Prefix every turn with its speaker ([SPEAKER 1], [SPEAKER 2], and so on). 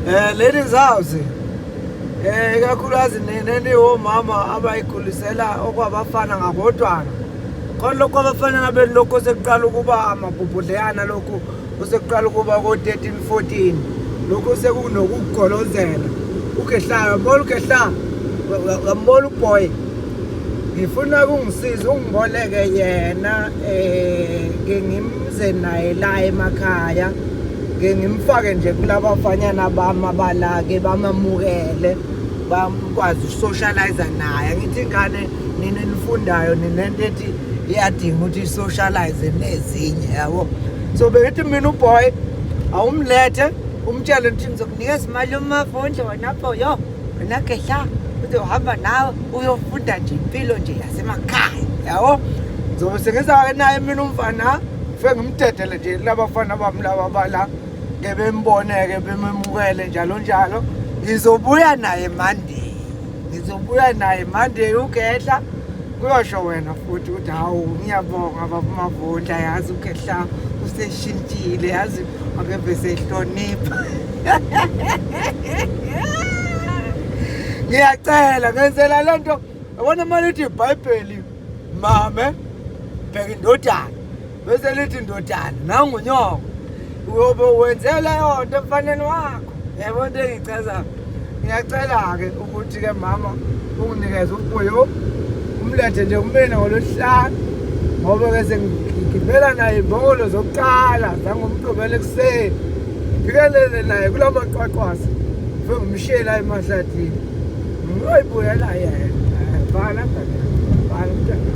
[SPEAKER 1] Ladies house, ikakhulukazi nina niwomama abayikhulisela okwabafana ngakodwana. Khona lokhu abafana ngabe lokhu sekuqala ukuba amabhubhudleyana, lokhu osekuqala ukuba ko-13 14, lokhu sekunokugolozela. Ugehlayo mbona, ugehla uyambona uboy. Ngifuna kungisiza ungiboleke yena, ke ngimze naye la emakhaya, ke ngimfake nje kulabafanyana bami abalake bamamukele, bakwazi ukusocialize naye. Ngithi ingane nina nifundayo ninento ethi iyadinga ukuthi isocialize nezinye, yabo. So bengithi mina uboy awumlethe, umtshele ukuthi ngizokunikeza imali yomavundle wena boyo, wena gehla, uzohamba nawe uyofunda nje impilo nje yasemakhaya, yabo. Ngizobe sengiza-ke naye mina umfana, fike ngimdedele nje labafana bami laba bala, ke bembone-ke, bememukele njalo njalo. Ngizobuya naye Monday, ngizobuya naye Monday ugehla. Kuyosho wena futhi ukuthi hawu, ngiyabonga baba Mavundla, yazi ugehla useshintshile, yazi akeve sehlonipha. Ngiyacela ngenzela lento, yabona uma lithi iBhayibheli mame bheka indodana, bese lithi indodana nangunyoko, uyobe wenzela yonto emfaneni wakho, yabo into engichazayo. Ngiyacela-ke ukuthi-ke mama unginikeze ubuyo, umlethe nje kumina ngolwesihlanu, ngoba-ke sengigibela naye imbongolo zokuqala zangomgqibelo ekuseni, ngiphikelele naye kula maqwaqwasa, ngifike ngimshiye la emahlathini, ngiyoyibuyela yena. Bhala bhala bhala mntana.